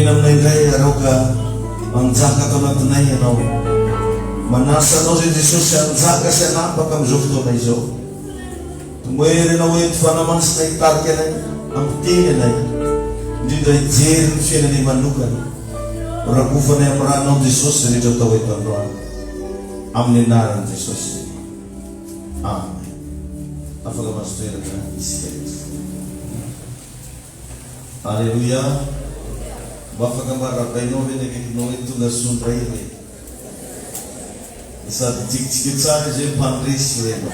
Miverena aminay indray ary aoka hanjaka ato anatinay Ianao. Manasa Anao izay Jesosy hanjaka sy hanapaka amin'izao fotoana izao. Tomoery Ianao eto Fanahy Masina hitarika anay, hampiteny anay, indrindra hijery ny fiainanay manokana. Ho rakofanay amin'ny ranao Jesosy izay rehetra atao eto androany. Amin'ny anaran'i Jesosy. Amen. Afaka mahazo toerana isika rehetra. Aleloia! Mba afaka mba arahabainao ve ny akaikinao hoe tonga soa indray re? Dia sady tsikitsiky tsara izy hoe mpandresy ve ianao?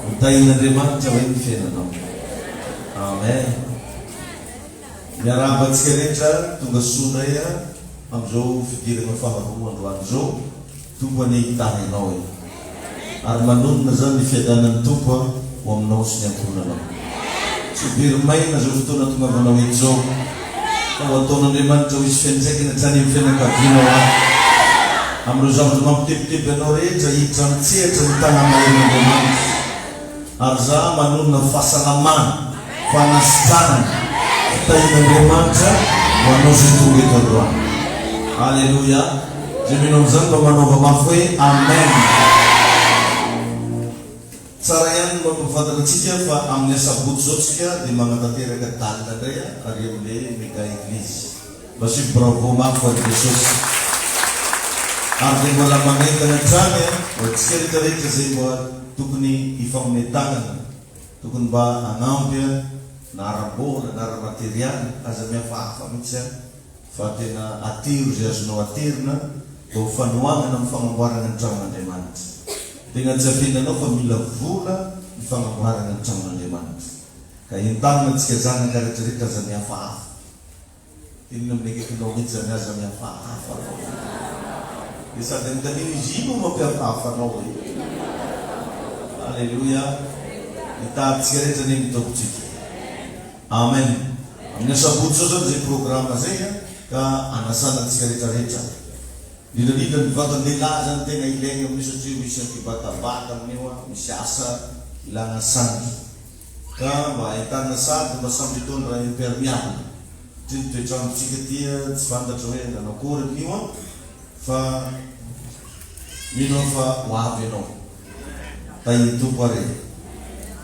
Hotahin'Andriamanitra ve ny fiainanao? Amen! Miarahaba antsika rehetra tonga soa indray amin'izao fidirana faharoa androany izao. Tompo anie hitahy anao e! Ary manonona zany ny fiadanan'ny Tompo a ho aminao sy ny ankohonanao. Tsy ho very maina zao fotoana tongavanao eto zao fa ho ataon'Andriamanitra ho hisy fiantraikany hatrany amin'ny fianakavianao any. Amin'ireo zavatra mampitebiteby anao rehetra hiditra an-tsehatra ny tanà-maherin'Andriamanitra. Ary za manonona fahasalamana, fanasitranana, fitahian'Andriamanitra ho anao zay tonga eto androany. Aleloia! Zay mino an'izany mba manaova mafy hoe Amen! Tsara ihany ny mampahafantatra antsika fa amin'ny asabotsy zao tsika dia magnatanteraka dalle indray ary amin'le mega eglise. Mba asio bravo mafy ho an'i Jesosy. Ary dia mbola manentana hatrany ho antsika rehetra rehetra izay mba tokony hifamoney tanana, tokony mba hanampy na ara-bola na ara-materialy, aza mihafahafa mihitsy fa tena atero izay azonao aterina mba ho fanohanana amin'ny fagnamboarana ny tranon'Andriamanitra. Tena tsy afenina anao fa mila vola ny fagnamboarana ny tranon'Andriamanitra. Ka entanina antsika zanaka rehetra rehetra aza mihafahafa. Inona amin'ny akaikinao mihitsy zany aza mihafahafa anao e. Dia sady anontanio izy ino mampihafahafa anao e. Aleloia. Hitahantsika rehetra anie ny Tompontsika. Amen. Amin'ny asabotsy zao zany zay programme zay a, ka anasana antsika rehetra rehetra. Indrindra indrindra ny vatan-dehilahy zany tena ilaigna amin'io satria misy ankibatabata amin'io a, misy asa ilana sandry. Ka mba entanina sady mba samy mitondra impermeable satria ny toetr'androntsika aty tsy fantatra hoe nanao akory an'io an fa mino aho fa ho avy ianao. Tahin'ny Tompo ary e.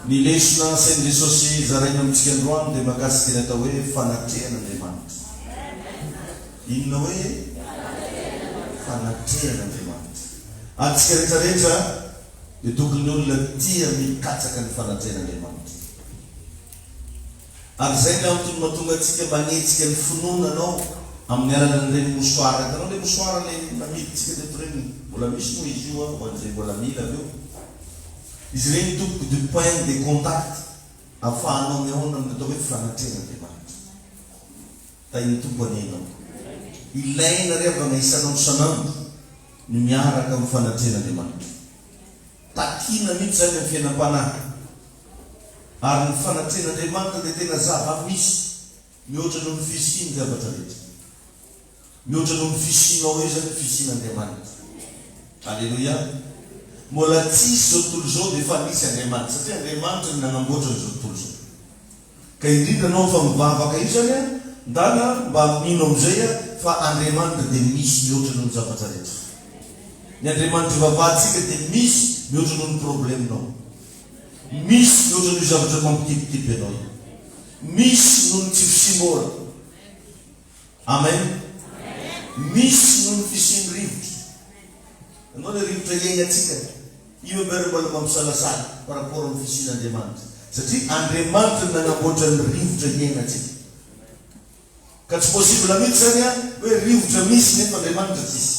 Ny lesona asain'i Jesosy zaraina amintsika androany dia mahakasika ny atao hoe fanatrehan'Andriamanitra. Inona hoe fanatrehan'Andriamanitra? Antsika rehetra rehetra Dia tokony olona tia mikatsaka ny fanatrehan'Andriamanitra. Ary izay ny antony mahatonga antsika manetsika ny finoana anao amin'ny alalan'ireny mouchoir, hitanao ilay mouchoir ilay namidintsika teto ireny, mbola misy moa izy io ho an'izay mbola mila avy eo. Izy ireny tompoko du point de contact ahafahanao mihaona amin'ny atao hoe fanatrehan'Andriamanitra. Tahin'ny Tompo anie ianao. Ilaina ry havana isan'andro isan'andro ny miaraka amin'ny fanatrehan'Andriamanitra. Takiana mihitsy izany amin'ny fiainam-panahy. Ary ny fanatrehan'Andriamanitra dia tena zava-misy mihoatra noho ny fisian'ny zavatra rehetra. Mihoatra noho ny fisianao eo izany ny fisian'Andriamanitra. Aleloia. Mbola tsisy izao tontolo izao dia efa nisy Andriamanitra, satria Andriamanitra no nanamboatra an'izao tontolo izao. Ka indrindra anao fa mivavaka io zany an, ndana mba mino amizay an fa Andriamanitra dia misy mihoatra noho ny zavatra rehetra. Ny Andriamanitra ivavahantsika dia misy mihoatra noho ny problème nao. Misy mihoatra noho io zavatra mampitipitipy anao io. Misy noho ny tsy fisiam-bola. Amen. Misy noho ny fisian'ny rivotra. Ianao ilay rivotra iainantsika. Io angah ry mbola mampisalasala par rapport amin'ny fisian'Andriamanitra. Satria Andriamanitra no nanamboatra ny rivotra iainantsika. Ka tsy possible mihitsy izany an, hoe rivotra misy nefa Andriamanitra tsisy.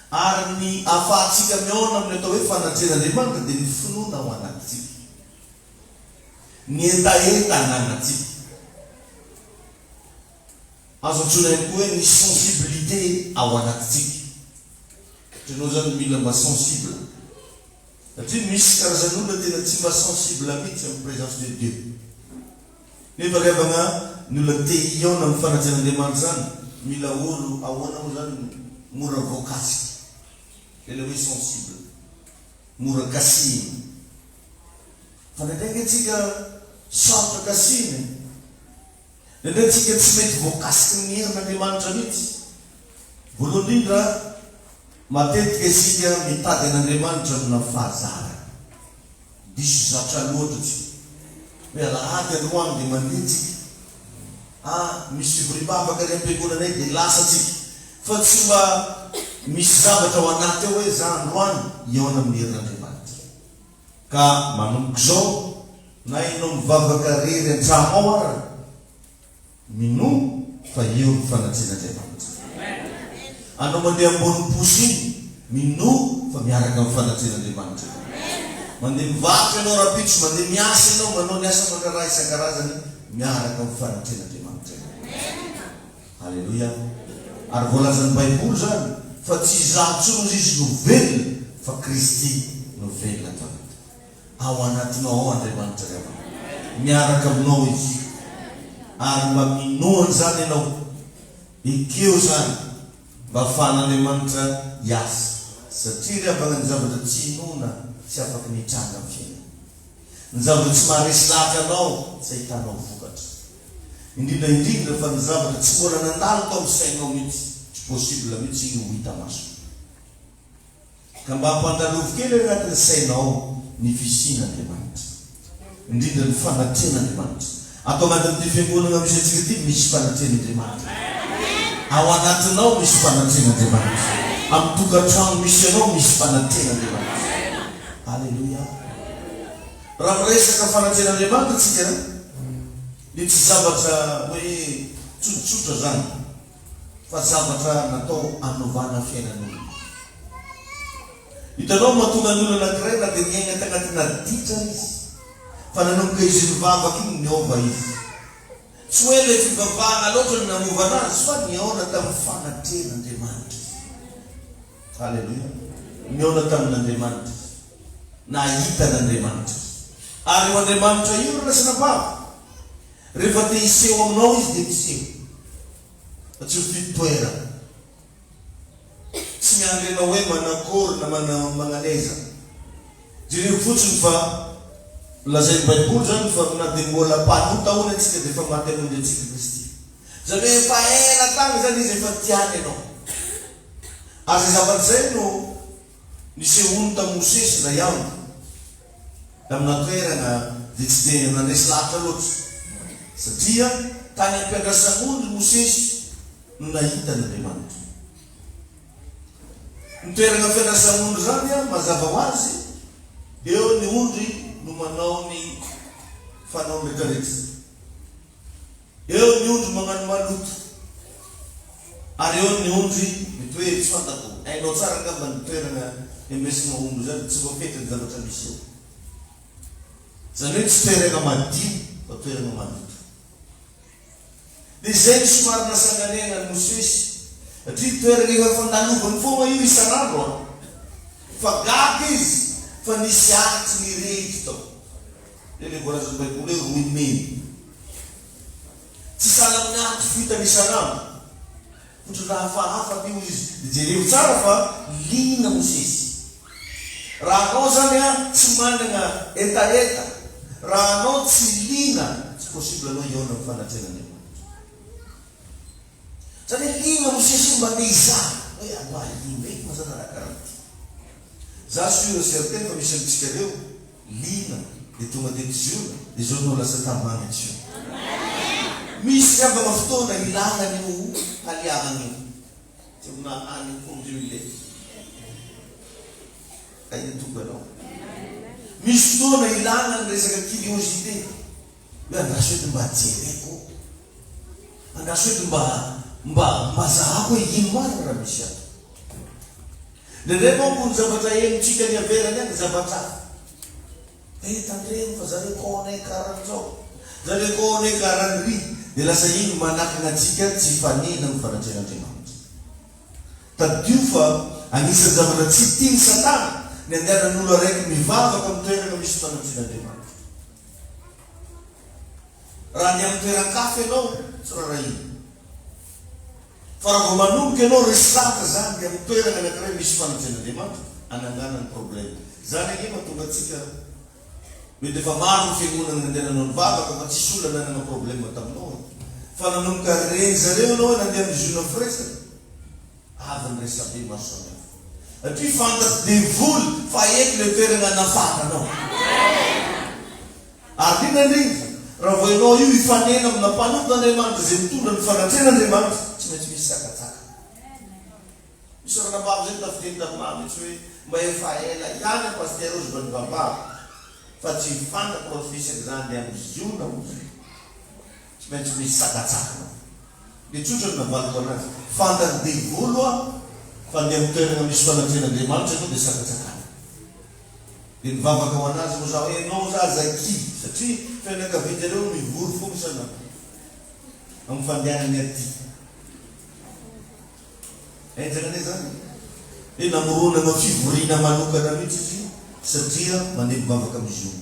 Ary ny ahafahantsika mihaona amin'ny atao hoe fanatrehan'Andriamanitra dia ny finoana ao anatintsika. Ny hetaheta ananantsika. Azo antsoina ihany koa hoe ny sensibilité ao anatintsika. Satria anao zany mila mba sensible. Satria misy karazan'olona tena tsy mba sensible mihitsy amin'ny présence de Dieu. Nefa ry havagna ny olona te hihaona amin'ny fanatrehan'Andriamanitra zany mila olo ahoana moa zany mora voakasika. Ilay hoe sensible. Mora kasihina. Fa ndraindraiky antsika sarotra kasihina e. Indraindray tsika tsy mety voakasiky ny herin'Andriamanitra mihitsy. Voalohany indrindra, matetika isika mitady an'Andriamanitra amina fahazarana. Diso zatra loatra tsika. Hoe alahady androany dia mandeha tsika. Ah, misy fivoriam-bavaka any am-piangonanay dia lasa tsika. Fa tsy mba misy zavatra ao anaty ao hoe za androany hihaona amin'ny herin'Andriamanitra. Ka manomboka izao, na ianao mivavaka rery an-trano ao ara, minoa fa eo ny fanatrehan'Andriamanitra. Anao mandeha ambony posy iny, minoa fa miaraka amin'ny fanatrehan'Andriamanitra ianao. Mandeha mivarotra ianao rahampitso, mandeha miasa ianao, manao ny asa aman-draharaha isan-karazany, miaraka amin'ny fanatrehan'Andriamanitra ianao. Aleloia! Ary voalazan'ny Baiboly izany fa tsy izaho intsony hozy izy no velona fa Kristy no velona ato anatiko. Ao anatinao ao Andriamanitra ry havana. Miaraka aminao Izy. Ary mba minoa an'izany ianao. Ekeo izany mba ahafahan'Andriamanitra hiasa. Satria ry havana ny zavatra tsy inoana tsy afaky ny hitranga amin'ny fiainana. Ny zavatra tsy maharesy lahatra anao tsy ahitanao vokatra. Indrindra indrindra fa ny zavatra tsy mbola nandalo tao amin'ny sainao mihitsy, tsy possible mihitsy iny ho hita maso. Ka mba ampandalovy kely anatin'ny sainao ny fisian'Andriamanitra. Indrindra ny fanatrehan'Andriamanitra. Ato anatin'ity fiangonana misy antsika ity misy fanatrehan'Andriamanitra. Ao anatinao misy fanatrehan'Andriamanitra. Amin'ny tokantrano misy anao misy fanatrehan'Andriamanitra. Aleloia. Raha miresaka fanatrehan'Andriamanitra tsika dia tsy zavatra hoe tsotsotra zany fa zavatra natao hanovana fiainan'olona. Hitanao mahatonga ny olona anankiray na dia niaina tanatina ditra izy fa nanomboka izy nivavaka iny niova izy. Tsy hoe ilay fivavahana loatra no nanovana azy fa nihaona tamin'ny fanatrehan'Andriamanitra izy. Aleloia. Nihaona tamin'Andriamanitra izy. Nahita an'Andriamanitra izy. Ary io Andriamanitra io ry lasanabavy, rehefa te hiseho aminao Izy dia miseho. Fa tsy mifidy toerana. Tsy miandry anao hoe manakory na mananaiza. Jereo fotsiny fa lazain'ny Baiboly izany fa na dia mbola mpanota ahoana isika dia efa maty hamonjy antsika Kristy. Izany hoe efa ela tany izany Izy efa tiany ianao. Ary izay zavatra izay no nisehoany tamin'i Mosesy indray andro, tamina toerana izay tsy dia nandresy lahatra loatra, satria tany am-piandrasan'ondry Mosesy no nahita an'Andriamanitra. Ny toerana fiandrasan'ondry izany, mazava ho azy, eo ny ondry no manao ny fanaony rehetrarehetra. Eo ny ondry magnano maloto, ary eo ny ondry mety hoe tsy fantako, hainao tsara angamba ny toerana iambesana omby izany, tsy voafetra ny zavatra misy eo. Izany hoe tsy toerana madio fa toerana maloto. Dia izay no somary nasanganehana an'i Mosesy, satria toerana efa fandalovany foana io isan'andro an! Fa gaga izy fa nisy aty nirehitra tao. Ilay ilay voalazan'ny Baiboly hoe roy mena. Tsy sahala amin'ny aty fitana isan'andro. Ohatran'ny raha hafahafa ty hoy izy. Dia jereo tsara fa liana Mosesy. Raha anao zany an tsy manana hetaheta, raha anao tsy liana, tsy possible anao hihaona amin'ny fanatrehan'Andriamanitra. Zany hoe liana Mosesy io mba te hizaha hoe mba ino eky ma zany raha karaha ity. Za sur et certain fa misy amintsika reo liana dia tonga teto Ziona dia zao nao lasa tamagna eto Ziona. Misy ry havana fotoana ilana an'io haliavana io. Tsy amina any congé ka iny tonga anao. Misy fotoana ilana ny resaka curiosité. Hoe andraso eto mba jereko. Andraso eto mba mba mba zahako hoe ino marina raha misy ato. Indraindray manko ny zavatra henontsika any ivelany any zavatra hafa. Eh tandremo fa zareo kone karan'izao, zareo kone karan'iry, dia lasa iny manakana antsika tsy hifanena amin'ny fanatrehan'Andriamanitra. Tadidio fa anisan'ny zavatra tsy tian'i Satana ny andehanan'olo araiky mivavaka amin'ny toerana misy fanatrehan'Andriamanitra. Raha andeha amin'ny toeran-kafa ianao, tsy rarahina. Fa raha vao manomboka ianao resy lahatra zany dia amin'ny toerana anakiray misy fanatrehan'Andriamanitra ananganany problème. Zany ange mahatonga antsika mety efa maro ny fiangonana nandeha nanao nivavaka fa tsisy olona nanana problème taminao e. Fa nanomboka reny zareo ianao hoe nandeha amin'ny ziona firaisana, avy ny resabe maro samihafa. Satria fantatry devoly fa eto ilay toerana hanafahana anao. Ary indrindra indrindra, raha vao ianao io hifanena amina mpanompon'Andriamanitra izay mitondra ny fanatrehan'Andriamanitra, tsy maintsy misy sakatsakana. Misy ranabavy izay nitafiteny taminà mihitsy hoe mba efa ela ihany aho Pasitera hozy mba nivavahako fa tsy fantako raha tsy misy an'izany dia amin'ny ziona hozy. Tsy maintsy misy sakatsakana. Dia tsotra ny navaliko anazy, fantan'ny devoly hoa fa andeha amin'ny toerana misy fanatrehan'Andriamanitra ianao dia sakatsakana. Dia nivavaka ho anazy moa zaho, ianao za aza kivy satria fianakavianjareo mivory foana isan'andro amin'ny fandehanany aty. Henjana anie izany e! Dia namoronana fivoriana manokana mihitsy izy satria mandeha mivavaka amin'ny Zoom.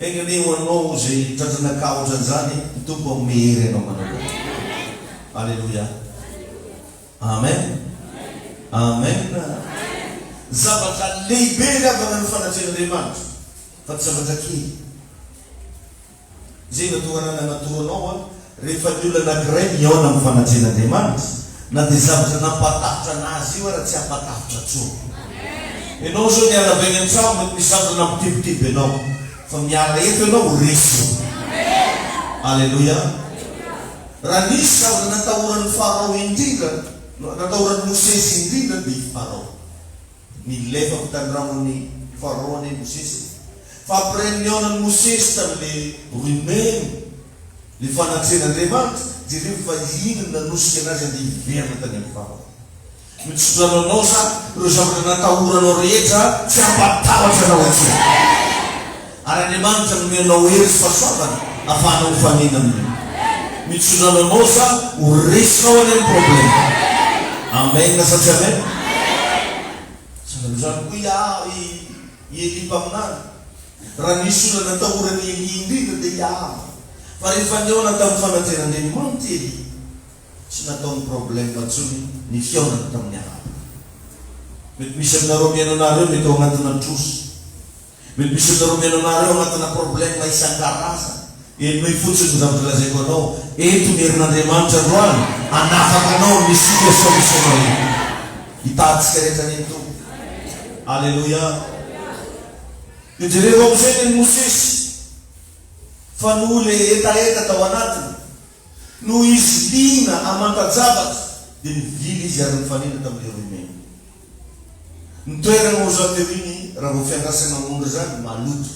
Enga anie ho anao izay tratran'aka ohatran'izany ny Tompo hanome hery anao manokana. Aleloia. Amen. Amen. Zavatra lehibe ry havana ny fanatrehan'Andriamanitra fa tsy zavatra kely. Izay no tonga nanatoro anao an, rehefa ny olona anankiray mihaona amin'ny fanatrehan'Andriamanitra, na dia zavatra nampatahotra anazy io ara tsy hampatahotra intsony. Ianao izao niala avy any an-trano mety misy zavatra nampitebiteby anao, fa miala eto ianao ho resy io. Aleloia. Raha nisy zavatra natahoran'i Farao indrindra, natahoran'i Mosesy indrindra dia i Farao. Nilefa avy tany rahon'i Farao anie Mosesy e. Fa après ny nihaonan'i Mosesy tamin'le rumeur, le fanatrehan'Andriamanitra, jereo fa iny no nanosika anazy andeha hiverina tany amin'i Farao. Mitsodrano anao sa ireo zavatra natahoranao rehetra tsy hampatahotra anao intsony. Ary Andriamanitra nome anao hery sy fahasoavana afahanao mifanena aminy. Mitsodrano anao sa ho resinao anie ny problème. Amen sa tsy amen? Sahala amin'izany koa i Aha i i Elia mpaminany. Raha nisy olona natahoran'i Elia indrindra dia i Ahaba. Fa rehefa nihaona tamin'ny fanatrehan'Andriamanitra i Elia, tsy nataony problème intsony ny fihaonany tamin'i Ahaba. Mety misy aminareo mihaino anareo mety ao anatina trosa. Mety misy aminareo mihaino anareo anatina problème isan-karazany. Henoy fotsiny ny zavatra lazaiko anao. Eto ny herin'Andriamanitra androany hanafaka anao amin'ny situation misy anao io. Hitahantsika rehetra anie ny Tompo. Alléluia. Dia jereo amin'izay ny an'i Mosesy fa noho ilay hetaheta tao anatiny, noho izy liana hamanta-javatra dia nivily izy ary nifanena tamin'ilay roimemy. Ny toerana oza teo iny raha vao fiandrasana ondry zany maloto.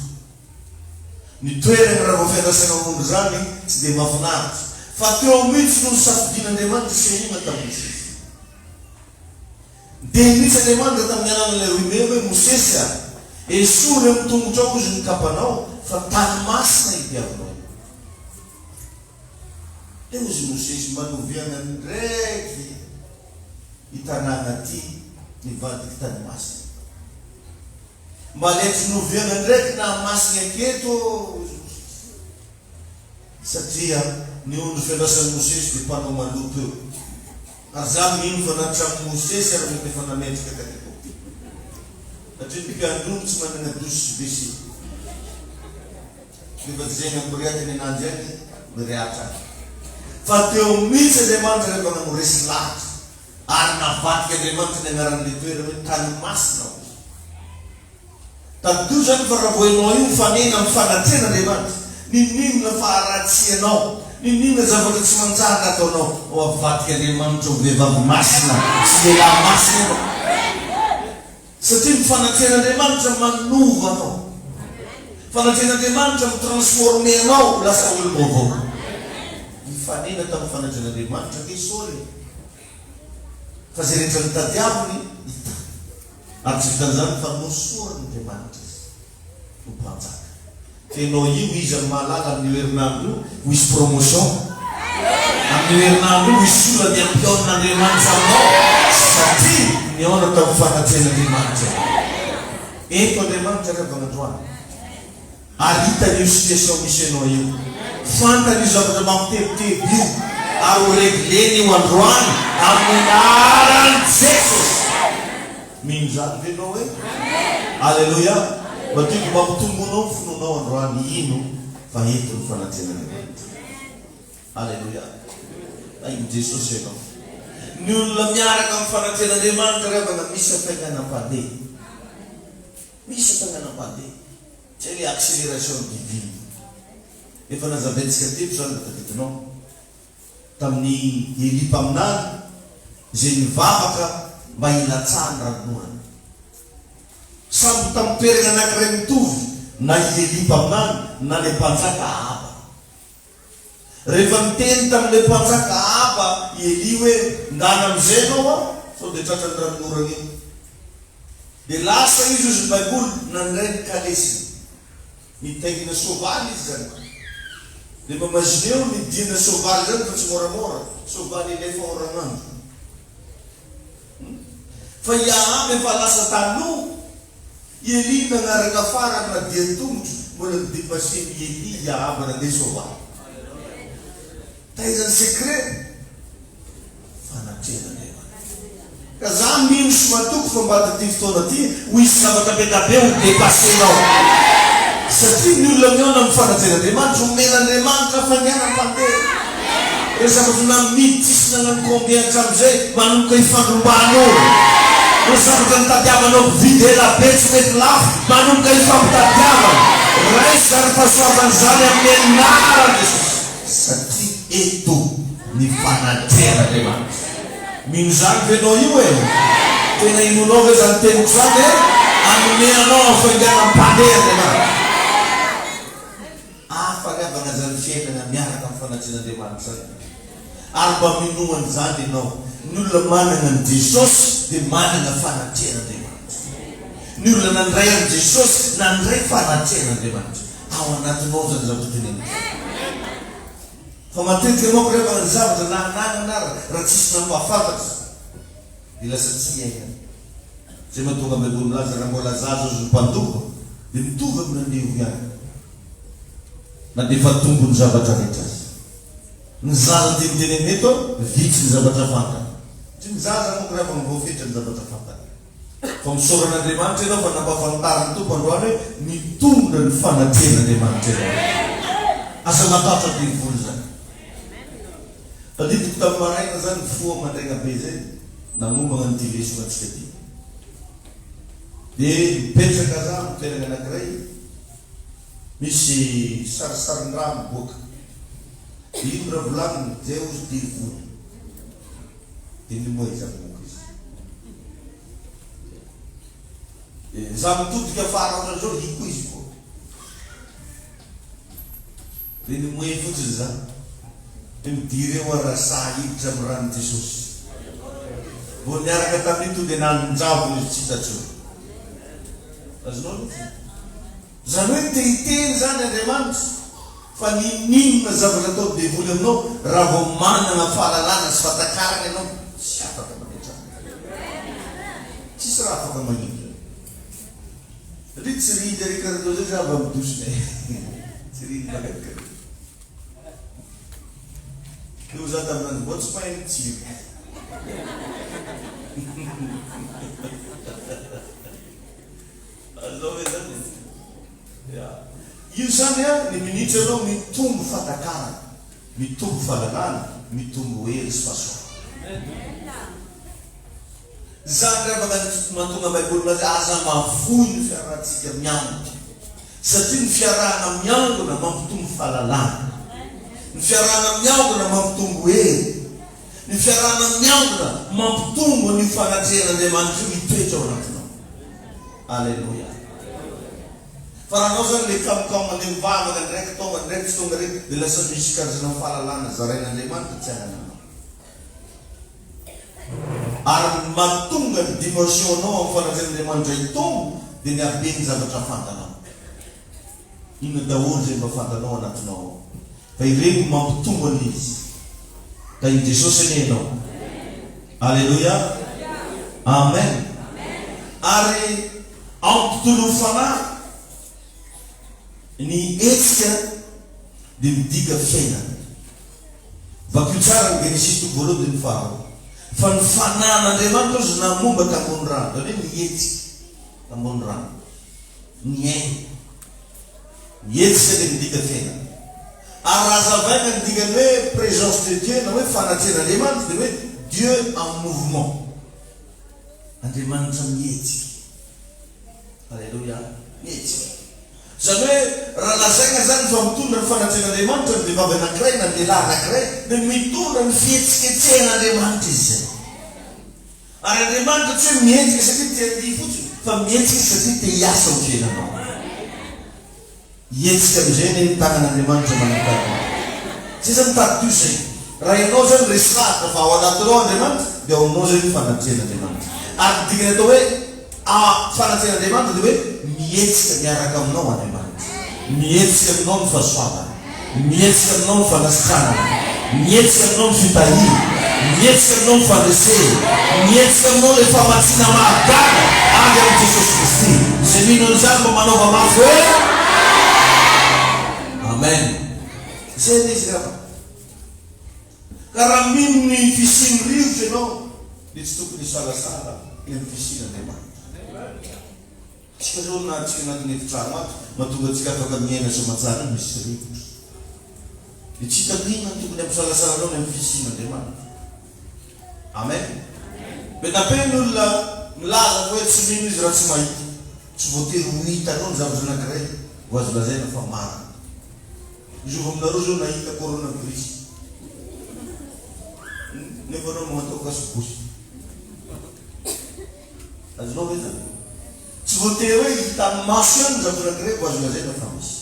Ny toerana raha vao fiandrasana ondry zany tsy dia mahafinaritra. Fa teo mihitsy no nisafidian'Andriamanitra hisehoana tamin'i Mosesy. Niteny mihitsy Andriamanitra tamin'ny alalan'ilay roimemy hoe, Mosesy a! Esory amin'ny tongotrao ozy ny kapanao fa tany masina io diavinao io. Teo izy Mosesy mba noviana ndraiky i tanàna ty nivadiky tany masina. Mba le tsy noviana ndraiky nahamasina aketo hozy Mosesy. Satria ny ondry fiandrasan'i Mosesy dia mpanao maloto eo. Ary za mino fa na hatramin'i Mosesy ary mety efa nametraka taketo. Satria ny mpiandry ondry tsy manana douche sy WC. Rehefa tsy zegny ampirehaty ny ananjy agny, mirehatra agny. Fa teo mihitsy Andriamanitra rehefa nanao resy lahatra, ary navadika Andriamanitra ny anaran'ilay toerana hoe tany masina hozy. Tadidio zany fa raha vao ianao io mifanena amin'ny fanatrehan Andriamanitra, ninoninona faharatsianao, ninoninona zavatra tsy manjary nataonao, ho avadika Andriamanitra ho vehivavy masina sy lehilahy masina ianao. Satria ny fanatrehan'Andriamanitra manova anao. Fanatrehan'Andriamanitra mi-transformer anao ho lasa olom-baovao. Nifanena tamin'ny fanatrehan'Andriamanitra ange Saoly e. Fa izay rehetra notadiaviny, hitany. Ary tsy vitan'izany fa nosorin'Andriamanitra izy ho mpanjaka. Enao io iza no mahalala amin'io herinandro io ho hisy promotion? Amin'io herinandro io ho hisy olona dia hampihaonin'Andriamanitra aminao satria nihaona tamin'ny fanatrehan'Andriamanitra ianao. Eto Andriamanitra ry havana androany ary hitany io situation misy anao io. Fantany io zavatra mampitebiteby io ary ho regleny io androany amin'ny anaran'i Jesosy. Mino izany ve ianao hoe? Aleloia! Mba tiako mba hampitomboinao ny finoanao androany hino fa eto ny fanatrehan'Andriamanitra. Aleloia. Tahin'i Jesosy ianao. Ny olona miaraka amin'ny fanatrehan'Andriamanitra ry havana misy hafainganam-pandeha. Misy hafainganam-pandeha. Izay ilay accélération divine. Efa nazavaintsika teto izany raha tadidinao. Tamin'i Elia mpaminany izay nivavaka mba hilatsahan'ny ranonorana. Sambo tamin'ny toerana anankiray mitovy na i Elia mpaminany na ilay mpanjaka Ahaba. Rehefa niteny tamin'ilay mpanjaka Ahaba i Elia hoe, Ndana amin'izay ianao an, sao dia tratran'ny ranonorana eo. Dia lasa izy, hozy ny Baiboly, nandray ny kalesiny. Nitaingina soavaly izy izany. Dia mba imagineo ny diana soavaly izany fa tsy moramora, soavaly alefa oran'andro. Hum. Fa i Ahaba efa lasa taloha. I Elia nagnaraka farany na dia an-tongotro, mbola ni-depasser-n'i Elia i Ahaba nandeha soavaly. Taiza ny secret? Fanatrehan'Andriamanitra. Ka za mino sy matoky fa mba taty fotoana ty ho hisy zavatra be da be ho depasser-nao. Satria ny olona mihaona amin'ny fanatrehan'Andriamanitra, omen'Andriamanitra fainganam-pandeha. Ireo zavatra namidy tsisy nagnano combien hatramin'izay, manomboka ifandrombahanao. Ireo zavatra nitadiavanao mpividy ela be tsy mety lafo, manomboka ifampitadiavana. Raiso izany fahasoavana izany amin'ny anaran'i Jesosy. Satria eto ny fanatrehan'Andriamanitra. Mino izany ve ianao io e? Tena inoanao ve izany teniko izany e? Hanome anao hafainganam-pandeha Andriamanitra. Hafa ry havana izany fiainana miaraka amin'ny fanatrehan'Andriamanitra izany. Ary mba minoa an'izany ianao. Ny olona manana an'i Jesosy dia manana fanatrehan'Andriamanitra. Ny olona nandray an'i Jesosy nandray fanatrehan'Andriamanitra. Ao anatinao izany zavatra teneniko izany. Fa matetika manko rehefa ny zavatra na ananana ary raha tsisy nampahafantatra dia lasa tsy iainana. Izay mahatonga ny baiboly milaza raha mbola zaza ozy ny mpandova dia mitovy amin'ny andevo ihany na dia efa tombony zavatra rehetra aza. Ny zaza tiany tenenina eto vitsy ny zavatra fantany. Satria ny zaza manko rehefa voafetra ny zavatra fantany. Fa misaora an'Andriamanitra ianao fa nampahafantarin'ny Tompo androany hoe mitondra ny fanatrehan'Andriamanitra ianao. Aza matahotra devoly izany. Tadidiko tamin'ny maraina izany nifoha mandraigna be izay nanomana an'ity lesona antsika ity. Dia mipetraka za amin'ny toerana anankiray misy sarisarin-draha miboaka. Dia ino raha volaniny? Zay hozy devoly. Dia nimoeza moka izy. Dia za mitodika afara ohatran'izao hiko izy koa. Dia nimoe fotsiny za. Dia midira eo aho raha sahy hiditra amin'ny ran'i Jesosy. Vao niaraka tamin'io tonga dia nanjavona izy tsy hita intsony. Azonao mihitsy. Izany hoe te hiteny izany Andriamanitra fa n'inon'inona zavatra ataon'ny devoly aminao raha vao manana fahalalana sy fahatakarana ianao tsy afaka mametraka. Tsisy raha afaka manindry anao. Satria tsy rindry ary karaha zay za avy amin'ny douche-nay. Tsy rindry makadikareo. Io za tamin'andro vao tsy mahay mitsiry. Azonao ve zany e? Ya. Io zany an, ny minitra anao mitombo fatakarana, mitombo fahalalana, mitombo hery sy fahasoavana. Zany ry havana ny mahatonga baiboly milaza hoe aza mahafoy ny fiarahantsika miangona. Satria ny fiarahana miangona mampitombo fahalalana. Ny fiarahana miangona mampitombo hery. Ny fiarahana miangona mampitombo an'io fanatrehan'Andriamanitra io hitoetra ao anatinao. Aleloia. Fa raha anao zany le kamokamo mandeha mivavaka ndraiky tonga ndraiky tsy tonga reny de lasa misy karazana fahalalana zarain'Andriamanitra tsy anananao. Ary ny mahatonga ny dimension nao amin'ny fanatrehan'Andriamanitra hitombo dia ny haben'ny zavatra fantanao. Inona daholo izay mba fantanao anatinao ao? Fa ireny no mampitombo an'izy. Tahin'i Jesosy anie ianao. Aleloia. Amen. Ary ao amin'ny tontolon'ny fanahy, ny hetsika dia midika fiainana. Vakio tsara ny Genesisy toko voalohany andininy faharoa. Fa ny fanahin'Andriamanitra ozy namomba tambony rano, izany hoe nihetsika tambony rano. Ny aina. Ny hetsika dia midika fiainana. Ary raha hazavaina ny dikan'ny hoe présence de Dieu na hoe fanatrehan'Andriamanitra dia hoe Dieu en mouvement. Andriamanitra mihetsika. Aleloia. Mihetsika. Izany hoe raha lazaina izany fa mitondra ny fanatrehan'Andriamanitra ny vehivavy anankiray na ny lehilahy anankiray dia mitondra ny fihetsiketsehan'Andriamanitra izy izay. Ary Andriamanitra tsy hoe mihetsika satria te handihy fotsiny fa mihetsika izy satria te hiasa ao fiainanao. Hihetsika amin'izay anie ny tanan'Andriamanitra manankarena. Tsy iza mitady toy izay. Raha ianao izany resy lahatra fa ao anatinao Andriamanitra dia ao aminao izay ny fanatrehan'Andriamanitra. Ary ny dikany atao hoe a fanatrehan'Andriamanitra dia hoe mihetsika miaraka aminao Andriamanitra. Mihetsika aminao ny fahasoavana. Mihetsika aminao ny fanasitranana. Mihetsika aminao ny fitahiana. Mihetsika aminao ny fandresena. Mihetsika aminao ilay famatsiana mahagaga avy amin'i Jesosy Kristy. Izay mino an'izany mba manaova mafy hoe Amen. Izay ilay izy ry havana. Ka raha mino ny fisian'ny rivotra ianao dia tsy tokony hisalasala ny amin'ny fisian'Andriamanitra. Tsika zao na atsika anatin'ny efitrano ato mahatonga antsika afaka miaina soamatsara io misy rivotra. Dia tsy hitako inona no tokony hampisalasala anao ny amin'ny fisian'Andriamanitra. Amen. Be da be ny olona milaza fa hoe tsy mino izy raha tsy mahita. Tsy voatery ho hitanao ny zavatra anankiray vao azo lazaina fa marina. Mitovy aminareo zao nahita coronavirus. Nefa anao magnatao cache-bouche. Azonao ve zany? Tsy voatery hoe hitan'ny maso ihany ny zavatra anankiray vao azo lazaina fa misy.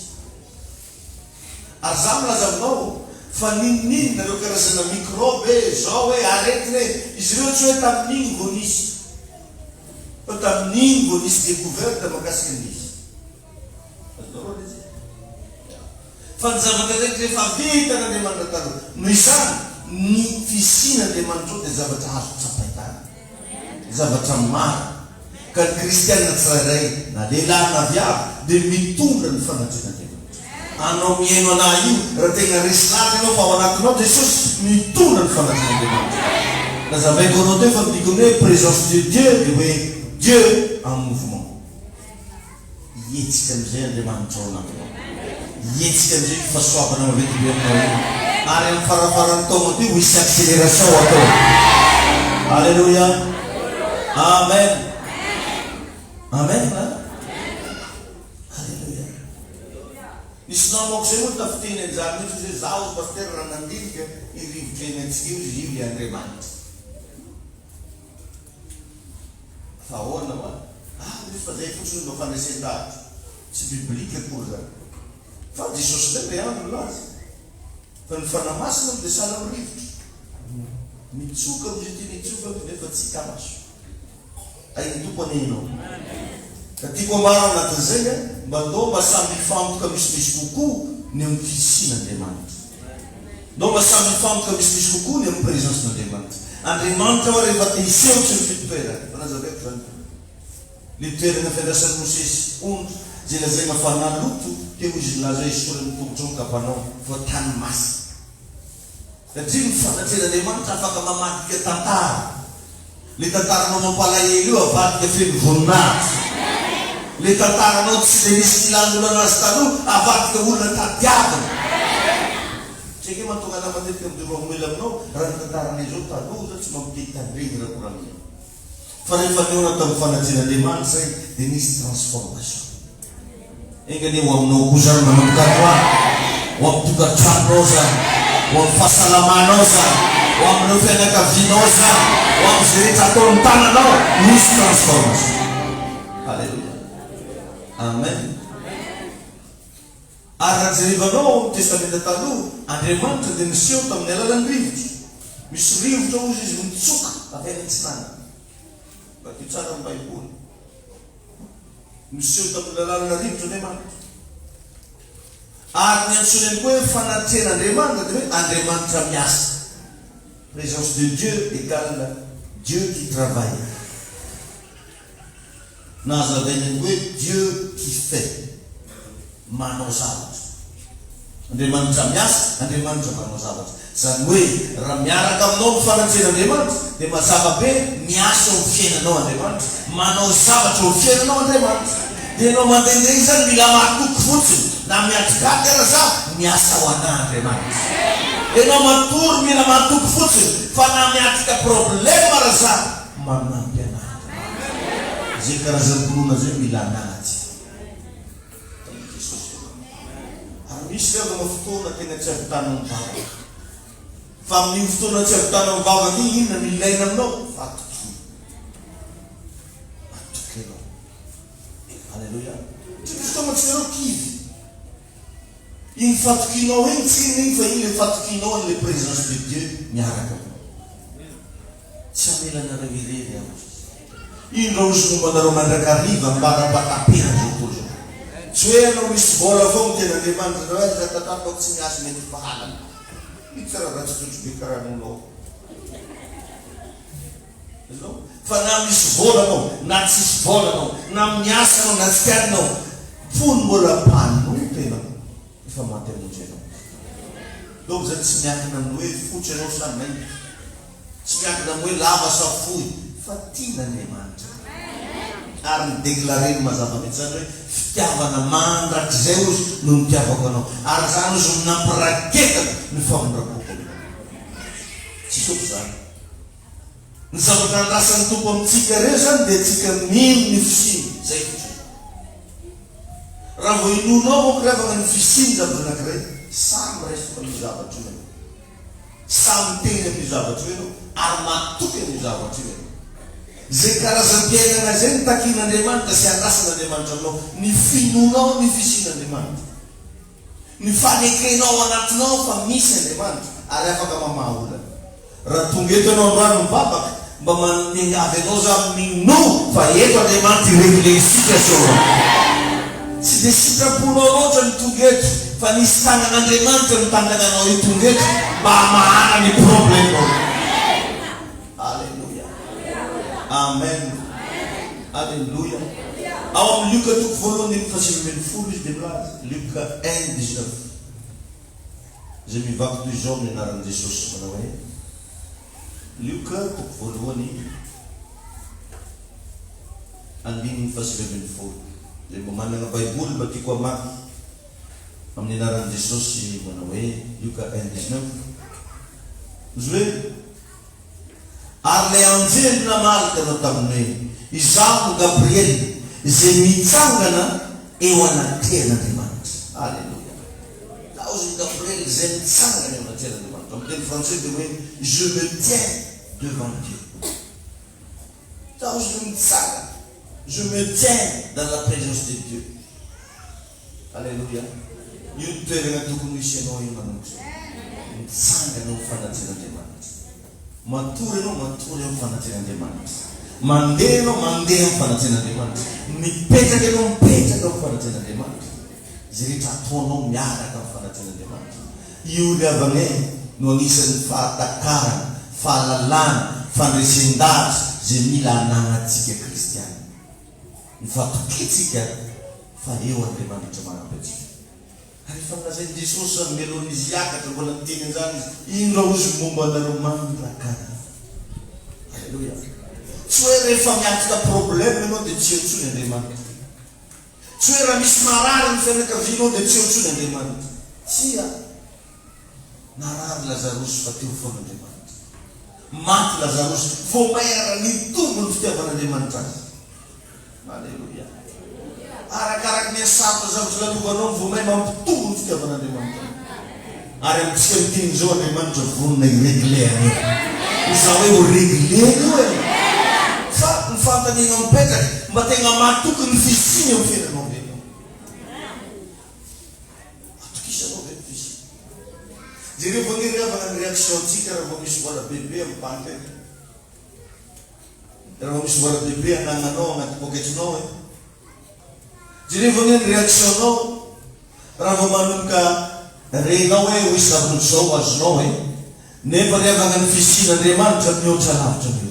Ary za milaza aminao fa n'inon'inona ireo karazana microbe e, zao e, aretina e, izy ireo tsy hoe tamin'iny vao nisy, fa tamin'iny vao nisy découverte mahakasika an'izy. Azonareo ilay izy? Fa ny zavatra rehetra efa vitan'Andriamanitra taloha. Noho izany, ny fisian'Andriamanitra ao dia zavatra azo tsapain-tanana. Zavatra marina. Ka ny kristiana tsirairay, na lehilahy na viavy, dia mitondra ny fanatrehan'Andriamanitra. Anao mihaino anah io, raha tena resy lahatra ianao fa ao anatinao Jesosy, mitondra ny fanatrehan'Andriamanitra. Nazavaiko anao teo fa ny dikany hoe présence de Dieu dia hoe Dieu en mouvement. Hihetsika amin'izay Andriamanitra ao anatinao. Hihetsika amin'izay io fahasoavana maventy be aminao io. Ary amin'ny farafaran'ny taona ity ho hisy accélération atao. Alléluia. Amen. Amen. Alléluia. Nisy namako izay moa tafiteny an'izany mihitsy izy hoe zaho hozy pasitera raha nandinika io rivotra iainantsika io izy io ilay Andriamanitra. Fa ahoana hoa? Ah misy fa zay fotsiny no mba fandresen-dahatra. Tsy biblique akory zany. Fa Jesosy indray be andro nilaza fa ny Fanahy Masina dia sahala amin'ny rivotra. Mitsoka amin'izay tiany hitsoka nefa tsy hita maso. Hain'ny Tompo anie ianao. Ka tiako ambara ao anatin'izay a, mba ndao mba samy hifantoka misimisy kokoa ny amin'ny fisian'Andriamanitra. Ndao mba samy hifantoka misimisy kokoa ny amin'ny présence-n'Andriamanitra. Andriamanitra hoa rehefa te hiseho tsy mifidy toerana. Efa nazavaiko izany teo. Le toerana fiandrasan'i Mosesy ondry izay lazaina fa naloto teo izy nilaza hoe esory amin'ny tongotrao ny kapanao fa tany masina. Satria ny fanatrehan'Andriamanitra afaka mamadika tantara. Le tantaranao mampalahelo io avadika feno voninahitra. Le tantaranao tsy le nisy nilan'olana azy taloha avadika olona tadiavina. Tsy ange mahatonga anah matetika mijoro vavolombelona aminao raha ny tantaranay zao taloha zao tsy mampiteny tandreny raha koranina. Fa rehefa nihaona tamin'ny fanatrehan'Andriamanitra izay dia nisy transformation. Enga anie ho aminao koa izany manomboka androany, ho amin'ny tokantranonao izany, ho amin'ny fahasalamanao izany, ho amin'ireo fianakavianao izany, ho amin'izay rehetra ataon'ny tananao, misy transformation. Alléluia. Amen. Ary raha jerevanao ao amin'ny Testamenta Taloha, Andriamanitra dia niseho tamin'ny alalan'ny rivotra. Misy rivotra hozy izy mitsoka avy any atsinanana. Vakio tsara ny Baiboly. Niseho tamin'ny alalan'ny rivotra Andriamanitra. Ary ny antsoina ihany koa hoe fanatrehan'Andriamanitra dia hoe Andriamanitra miasa. Présence de Dieu égale Dieu qui travaille. Na hazavaina ihany koa hoe Dieu qui fait. Manao zavatra. Andriamanitra miasa, Andriamanitra manao zavatra. Izany hoe raha miaraka aminao ny fanatrehan'Andriamanitra dia mazava be miasa eo amin'ny fiainanao Andriamanitra, manao zavatra eo amin'ny fiainanao Andriamanitra. Dia ianao mandehandeha izany mila matoky fotsiny, na miandry gaga ara za, miasa ho anah Andriamanitra. Enao matory mila matoky fotsiny fa na miatrika problème ara za manampy anah Andriamanitra. Zay karazam-pinoana zay mila anaty. Tahin'i Jesosy ianao. Ary misy ve avana fotoana tena tsy ahavitana mivavaka? Fa amin'iny fotoana tsy ahavitana mivavaka iny inona no ilaina aminao? Fatokiana. Matoky ianao. Aleloia. Tsy misy fotoana tsy nareo kivy. Iny fatokianao iny tsy inona iny fa iny le fatokianao an'ilay présence de Dieu miaraka aminao. Tsy hamela anareo irery aho hoy Izy. Indro aho izy momba anareo mandrakariva ambara-pahataperan'izao tontolo izao. Tsy hoe ianao misy vola avao no tena Andriamanitra anao, aiza tatapo aho tsy miasa mety fahalana. Mitsy raha ratsy toetry be karaha anao. Azonao? Fa na misy vola anao, na tsisy vola anao, na miasa anao na tsy tiany anao, fony mbola mpanompo ianao, efa maty hamonjy anao Izy. Donc zany tsy miankina amin'ny hoe fotsy ianao sa mainty, tsy miankina amin'ny hoe lava sa fohy, fa tian'Andriamanitra. Ary ni-declarer-ny mazava mihitsy zany hoe fitiavana mandrakizay hozy no nitiavako anao. Ary zany hozy no nampiraketako ny famindram-poko aminao. Tsisy ohatr'izany. Ny zavatra andrasan'ny Tompo amintsika ireo izany dia antsika mino ny fisiany, izay fotsiny. Raha vao inoanao manko ry havana ny fisian'ny zavatra anankiray, sahy miresaka amin'io zavatra io ianao. Sahy miteny amin'io zavatra io ianao ary matoky an'io zavatra io ianao. Izay karazam-piainana izay no takian'Andriamanitra sy andrasan'Andriamanitra aminao, ny finoanao ny fisian'Andriamanitra. Ny fanekenao ao anatinao fa misy Andriamanitra ary afaka mamaha olana. Raha tonga eto ianao androany mivavaka, mba miangavy anao za minoa fa eto Andriamanitra hi-regler ny situation-nao. Tsy dia sitraponao loatra ny tonga eto fa nisy tanan'Andriamanitra nitantana anao hitonga eto mba hamahana ny problème-nao. Aleloia. Amen. Aleloia. Ao amin'ny Lioka toko voalohany andininy fahasivy ambinifolo izy dia milaza, Lioka un dix-neuf, izay mivaky toy izao amin'ny anaran'i Jesosy manao hoe, Lioka toko voalohany andininy fahasivy ambinifolo. Izay mba manana Baiboly mba tiako hamaky amin'ny anaran'i Jesosy manao hoe, Lioka un dix-neuf. Izy hoe, Ary ilay anjely namaly ka nanao taminy hoe, Izaho no Gabriela, izay mitsangana eo anatrehan'Andriamanitra. Aleloia! Izaho izay Gabriela, izay mitsangana eo anatrehan'Andriamanitra. Amin'ny teny frantsay dia hoe, Je me tiens devant Dieu. Izaho izay mitsangana. Je me tiens dans la présence de Dieu. Aleloia! Io ny toerana tokony ho hisy anao io manomboka izao. Mitsangana ho fanatrehan'Andriamanitra. Matory ianao, matory amin'ny fanatrehan'Andriamanitra. Mandeha ianao, mandeha amin'ny fanatrehan'Andriamanitra. Mipetraka ianao, mipetraka amin'ny fanatrehan'Andriamanitra. Izay rehetra ataonao miaraka amin'ny fanatrehan'Andriamanitra. Io ry havana e, no anisan'ny fahatakarana, fahalalana, fandresen-dahatra izay mila ananantsika kristiana. Ny fatokiantsika fa eo Andriamanitra manampy antsika. Ary efa nolazain'i Jesosy izany mialohan'izy hiakatra, mbola niteny an'izany Izy, Indro aho Izy momba anareo mandrakariva. Aleloia. Tsy hoe rehefa miatrika problème ianao dia tsy eo intsony Andriamanitra. Tsy hoe raha misy marary ny fianakavianao dia tsy eo intsony Andriamanitra. Tsia. Narary Lazarosy fa teo foana Andriamanitra. Maty Lazarosy, vao may ara nitombo ny fitiavan'Andriamanitra azy. Aleloia. Arakaraky ny hasarotra zavatra lalovanao no vao may mampitombo ny fitiavan'Andriamanitra anao. Ary amintsika miteny izao Andriamanitra vonona hi-regler an'io. Izaho hoe ho regler io e. Fa ny fanontaniana mipetraka, mba tegna matoky ny fisiany eo amin'ny fiainanao ve ianao? Atokisanao ve ny fisiany? Jereo ange ry havana ny réaction-ntsika raha vao misy vola bebe amin'ny banky any. Raha vao misy vola bebe anagnanao agnaty poketrinao e. Jerevo anie ny réaction-nao raha vao manomboka renao hoe ho hisy zavatra ohatr'izao ho azonao e. Nefa ry havana ny fisian'Andriamanitra mihoatra lavitra an'io.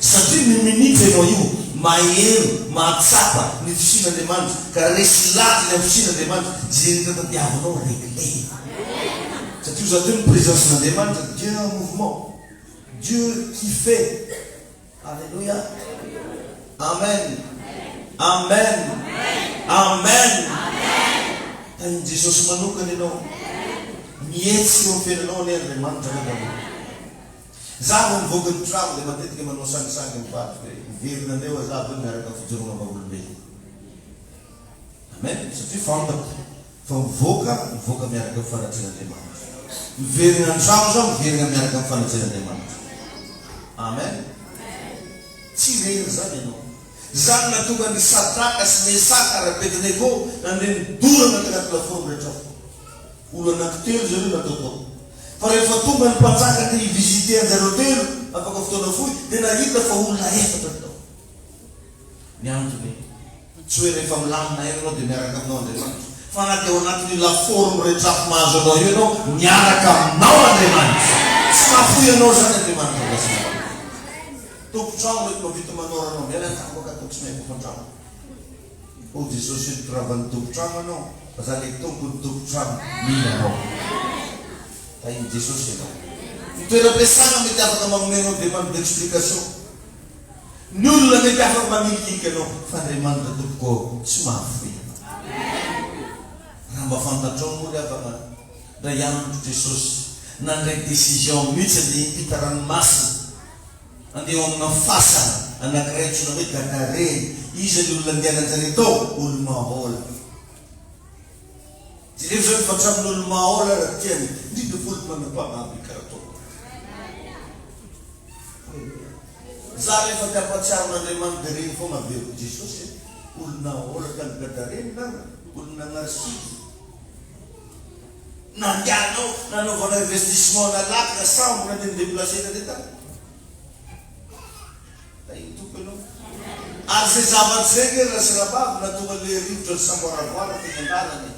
Satria ny minitra ianao io maheno, mahatsapa ny fisian'Andriamanitra ka resy lahatra ny amin'ny fisian'Andriamanitra, izay rehetra tadiavinao réglé. Satria hoy za teo ny présence-n'Andriamanitra, Dieu en mouvement. Dieu qui fait. Alléluia. Amen. Amen. Amen. Tahin'i Jesosy manokana ianao. Mihetsika eo amin'ny fiainanao anie Andriamanitra angamba. Za vao mivoaka ny trano dia matetika manao sangisangy ny vadiko hoe miverina indray hoa za avy eo miaraka amin'ny fijoroana vavolombelona. Amen, satria fantako fa mivoaka, mivoaka miaraka amin'ny fanatrehan'Andriamanitra. Miverina an-trano za, miverina miaraka amin'ny fanatrehan'Andriamanitra. Amen. Tsy irery izany ianao. Izany nahatonga an'i Sadraka sy Mesaka ary Abednego nandeha nidorana tanaty lafaoro mirehitra afo. Olo anankitelo zareo natao tao. Fa rehefa tonga ny mpanjaka te hi-visiter anjareo telo, afaka fotoana fohy, dia nahita fa olona efatra ny tao. Ny antony, tsy hoe rehefa milamina ela ianao dia miaraka aminao Andriamanitra, fa na dia ao anatin'io lafaoro mirehitra afo mahazo anao io ianao, miaraka aminao Andriamanitra. Tsy mahafoy anao izany Andriamanitra Rasinao. Tompon-trano mety mahavita manao ranao miala an-trano ka atao tsy mahay kofan-trano. Hoy Jesosy hoe nitoravan'ny tompon-trano anao fa za le tompon'ny tompon-trano mila anao. Tahin'i Jesosy ianao. Ny toeram-piasana mety afaka manome anao demande d'explication. Ny olona mety afaka manilikilika anao fa Andriamanitra tompoko tsy mahafoy anao. Raha mba fantatrao moa ry havana ndray andro Jesosy nandray décision mihitsy ny hiampita ranomasina. Andeha ao amina fasana anankiray antsoina hoe Gadarena. Iza ny olona andehanan-jareo tao? Olo-mahaola. Jereo izany fa hatramin'ny olo-mahaola ara tiany, indrindra fa olo-manam-panahy be karaha tao. Aleloia. Za rehefa te hampatsiaro an'Andriamanitra dia regny foagna averiko Jesosy e. Olo-nahaola tany Gadarena ara, olo-nagnary sida. Nandehanao nanaovanao investissement nalaky na sambo nandeha ni-deplacer nandeha tany. Tahin'ny Tompo ianao. Ary izay zavatra izay nge raha sy rahavavy nahatonga an'ilay rivotra nisamboaravoara teny an-dalana e.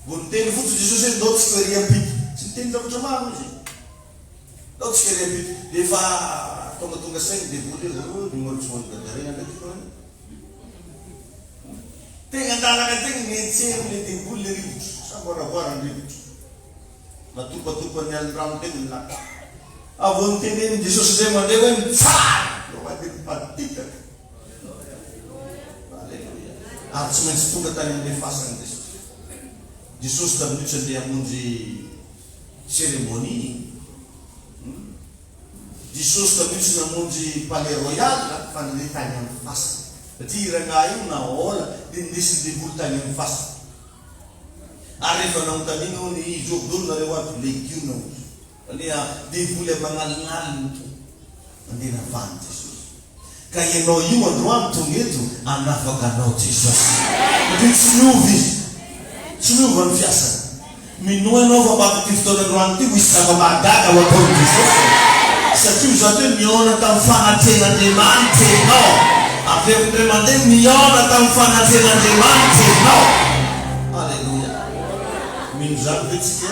Vao niteny fotsiny Jesosy hoe ndao tsika ery ampita. Tsy niteny zavatra maro izy e. Ndao tsika ery ampita. Dia efa tongatonga saina ny devoly hoe oh numéro tsy ho an'i Gadarena ndraiky io an. Tegna an-dalana tegna nentsehin' le devoly le rivotra, samboaravoara ny rivotra. Natopatopan'ny alin-drano tegna ny laka. Avy eo nitenenin'i Jesosy indray mandeha hoe mitsara! Eo dia nipatitaka. Aleloia. Ary tsy maintsy tonga tany amin'ilay fasana Jesosy. Jesosy tamin'io tsy andeha hamonjy cérémonie. Jesosy tamin'io tsy namonjy palais royal fa nandeha tany amin'ny fasana. Satria i rangahy io naola dia nindesin'ny devoly tany amin'ny fasana. Ary rehefa nanontaniana hono i Job dolo nareo ato, legiona hozy. Aleha devoly aman'alinaliny to. Nandeha navany Jesosy. Ka ianao io androany tonga eto hanafaka anao Jesosy. Satria tsy miova Izy. Tsy miova ny fiasany. Minoa ianao fa ambadik'ity fotoana androany ity ho hisy zava-mahagaga ho ataon'i Jesosy. Satria ho zato hoe nihaona tamin'ny fanatrehan'Andriamanitra ianao. Averiko indray mandeha, nihaona tamin'ny fanatrehan'Andriamanitra ianao. Aleloia. Mino izany ve tsika?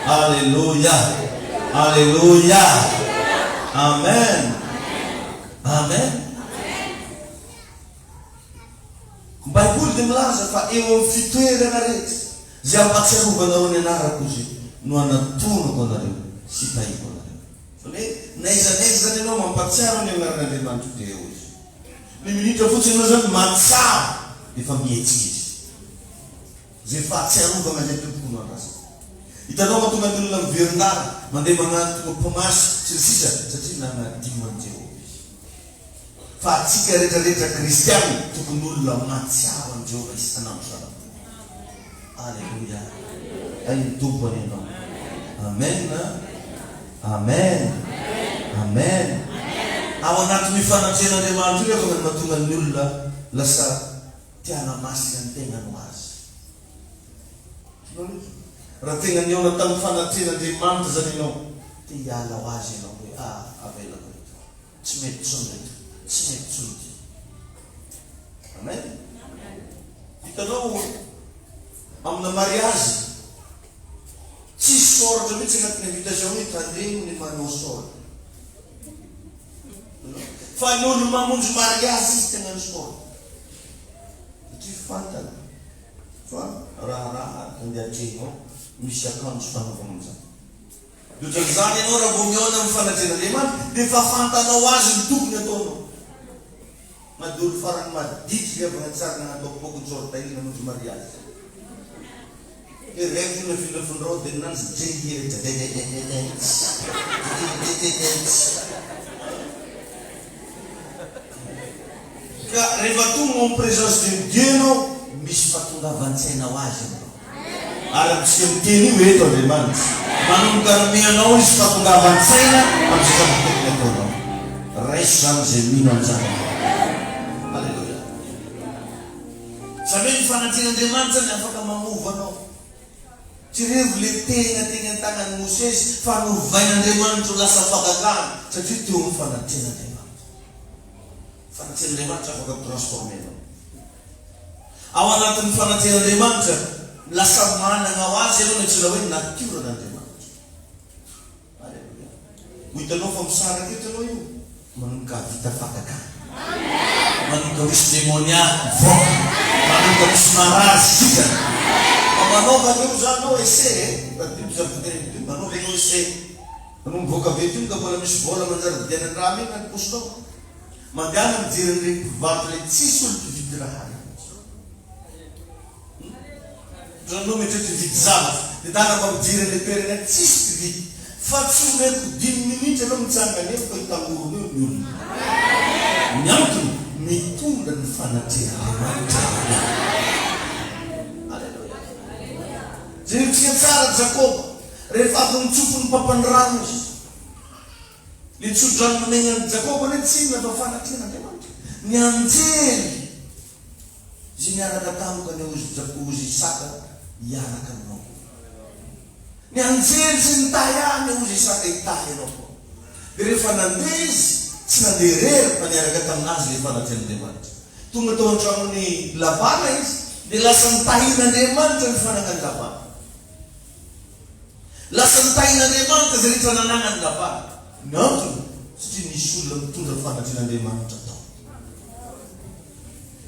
Aleloia. Aleloia. Amen. Amen. Ny Baiboly dia milaza fa eo amin'ny fitoerana rehetra izay ampahatsiarovanareo ny anarako izy no anatonako anareo sy tahiko anareo. Izany hoe n'aiza n'aiza izany ianao mampahatsiaro ny anaran'Andriamanitra dia eo izy. Ny minitra fotsiny ianao izany mahatsiaro dia efa mihetsika izy. Izay fahatsiarovana izay tompoko no andrasana. Hitanao mahatonga ny olona miverin-dala, mandeha manantona mpimasy, sy ny sisa satria nanadio an'i Jehovah izy. Fa antsika rehetra rehetra kristiana tokony olona mahatsiaro an'i Jehovah isan'andro isan'andro. Aleloia. Tahin'ny Tompo anie ianao. Amen. Amen. Amen. Ao anatin'io fanatrehan'Andriamanitra io rehefa no mahatonga ny olona lasa Te hanamasina ny tenany ho Azy. Hitanao ilay izy? Raha tena nihaona tamin'ny fanatrehan'Andriamanitra izany ianao, te hiala ho Azy ianao hoe, Ah, avelako ireto. Tsy mety intsony ireto. Tsy mety intsony ity. Amen. Hitanao, amina mariazy, tsisy soratra mihitsy anatin'ny invitation hoe tandremo ny manao sol. Fa ny olona mamonjy mariazy izy tena ny sport. Satria fantany fa raharaha andeha atrehinao misy akanjo fanaovana an'izany. Dia ohatran'izany ianao raha vao mihaona amin'ny fanatrehan'Andriamanitra dia efa fantanao azy ny tokony ataonao. Na dia olo farany maditry ve avy natsara nanatao pokony sortaily namonjy mariazy. Dia revy io nafindrafindrao dia nanjy Ka rehefa tonga en présence de Dieu ianao, misy fahatongavan-tsaina ho azy ianao. Ary amintsika miteny io eto Andriamanitra. Manomboka hanome anao Izy fahatongavan-tsaina amin'izay zavatra tokony hataonao. Raiso izany izay mino an'izany. Aleloia. Izany hoe ny fanatrehan'Andriamanitra izany afaka manova anao. Jerevo le tehina teny an-tanan'i Mosesy fa novain'Andriamanitra ho lasa fagagana satria teo amin'ny fanatrehan'Andriamanitra. Fanatrehan'Andriamanitra afaka mi-transformer anao. Ao anatin'ny fanatrehan'Andriamanitra, lasa manana ho azy ianao ny antsoina hoe natioran'Andriamanitra. Aleloia. Ho hitanao fa misaraka eto ianao io, manomboka hahavita fagagana. Manomboka misy demonia mivoaka. Manomboka misy marary sitrana. Mba manaova an'io za anao essai e. Tadidio zavatra teneniko io, manaova ianao essai. Anao mivoaka avy eto io nga mbola misy vola manjary vidianan-draha mihitsy any paosinao. Mandehana mijery an'ireny mpivarotra ireny, tsisy olo mpividy raha reny. Ohatran'ny hoe mieritreritra hividy zavatra dia dada mba mijery an'ilay toerana any tsisy mpividy fa tsy omeko dimy minitra ianao mitsangana eo fa hitangorona eo ny olona. Ny antony, mitondra ny fanatrehan'Andriamanitra ianao. Aleloia. Jerentsika tsara Jakoba rehefa avy nitsofin'ny mpampany rano izy. Ny tsodrano nomeny an'i Jakoba anie tsy inona fa fanatrehan'Andriamanitra. Ny anjely. Izay niaraka tamiko anie hozy hozy Isaka hiaraka aminao koa. Ny anjely izay nitahy ahy anie hozy Isaka hitahy anao koa. Dia rehefa nandeha izy, tsy nandeha irery fa niaraka tamin'azy ilay fanatrehan'Andriamanitra. Tonga tao an-tranon'i Labana izy, dia lasa nitahian'Andriamanitra ny fanagnan'i Labana. Lasa nitahian'Andriamanitra izay rehetra nanagnan'i Labana. Ny antony, satria nisy olona mitondra fanatrehan'Andriamanitra tao.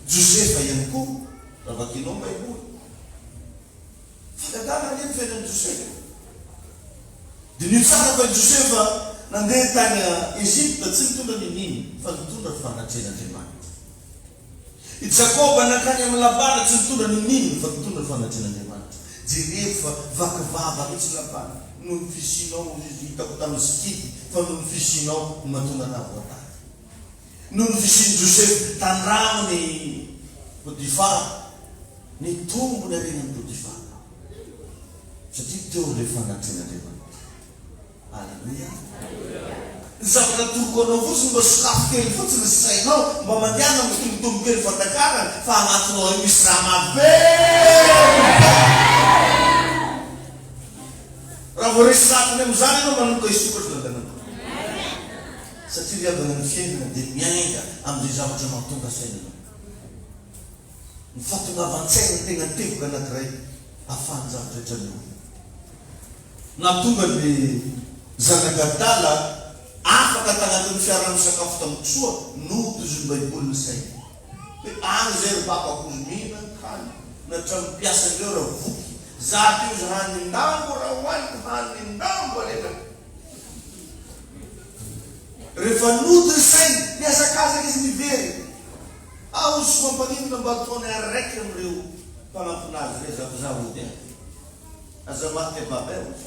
Josefa ihany koa, raha vakinao ny Baiboly. Fagagana anie ny fiainan'i Josefa e! Diniho tsara fa i Josefa nandeha tany Egypta tsy nitondra n'inon'inona fa nitondra fanatrehan'Andriamanitra. I Jakoba nankany amin'i Labana tsy nitondra n'inon'inona fa nitondra fanatrehan'Andriamanitra. Jerevo fa vaky vava mihitsy Labana noho ny fisianao, hoy izy, hitako tamin'ny sikidy fa noho ny fisianao no mahatonga anah voatahy. Noho ny fisian'i Josefa tandraminy Potifara, nitombo ny harenan'i Potifara, satria teo ilay fanatrehan'Andriamanitra. Aleloia! Ny zavatra atoroko anao fotsiny, mba sokafy kely fotsiny ny sainao, mba mandehana mitombotombo kely fahatakarana, fa anatinao ao misy raha maventy. Raha vao resy ratiny amin'izany ianao, manomboka hisokatra ny lalanao. Satria ry havana ny fiainana dia miainga amin'izay zavatra mahatonga saina anao. Ny fahatongavan-tsaina no tena teboka anankiray ahafahan-javatra rehetra miova. Nahatonga ny zanak'adala afaka tagnatin'ny fiaraha-misakafo tamin'ny kisoa notozin'ny Baiboly ny sainy. Hoe any izay ry baba kozy mihinan-kany na hatramin'ny mpiasan'ireo raha voky. Za teo izy hanin-dambo raha hohaniko hanin-dambo alefa. Rehefa nody ny sainy, nihazakazaka izy niverina. Ao tsy mampaninona mba ataony araiky amin'ireo mpanampina azy ireo za fa za hody any. Aza maty e baba e hozy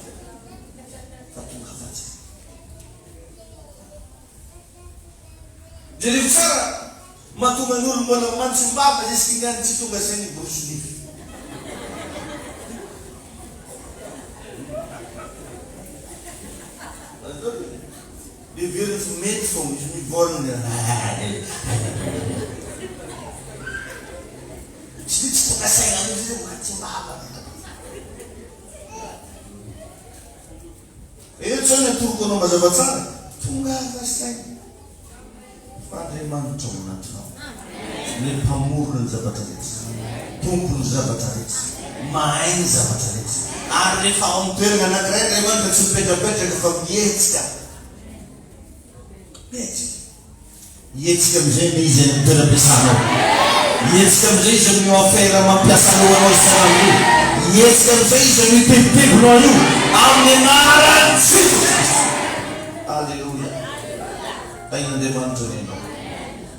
fa tongava tsara. Jereo tsara, mahatonga ny olona mbola mantsim-bava jusque ny any tsy tonga saina hiborosy nify. Heveriny fa mety fa izy mivolagna Tsy tsy tonga saina mihitsy izy hoe mantsim-bava. Eto zany atoroko anao mazava tsara, tongava saina fa Andriamanitra ao anatinao, ilay mpamorona ny zavatra rehetra, tompon'ny zavatra rehetra, mahay ny zavatra rehetra, ary rehefa ao amin'ny toerana anankiray Andriamanitra tsy mipetrapetraka fa mihetsika, mihetsika. Hihetsika amin'izay anie izy any amin'ny toeram-piasanao. Hihetsika amin'izay izy amin'io affaire mampiasa loha anao isan'andro io. Hihetsika amin'izay izy amin'io tebitebinao io. Amin'ny anaran'i Jesosy Kristy. Aleloia. Tahin'Andriamanitra anie ianao.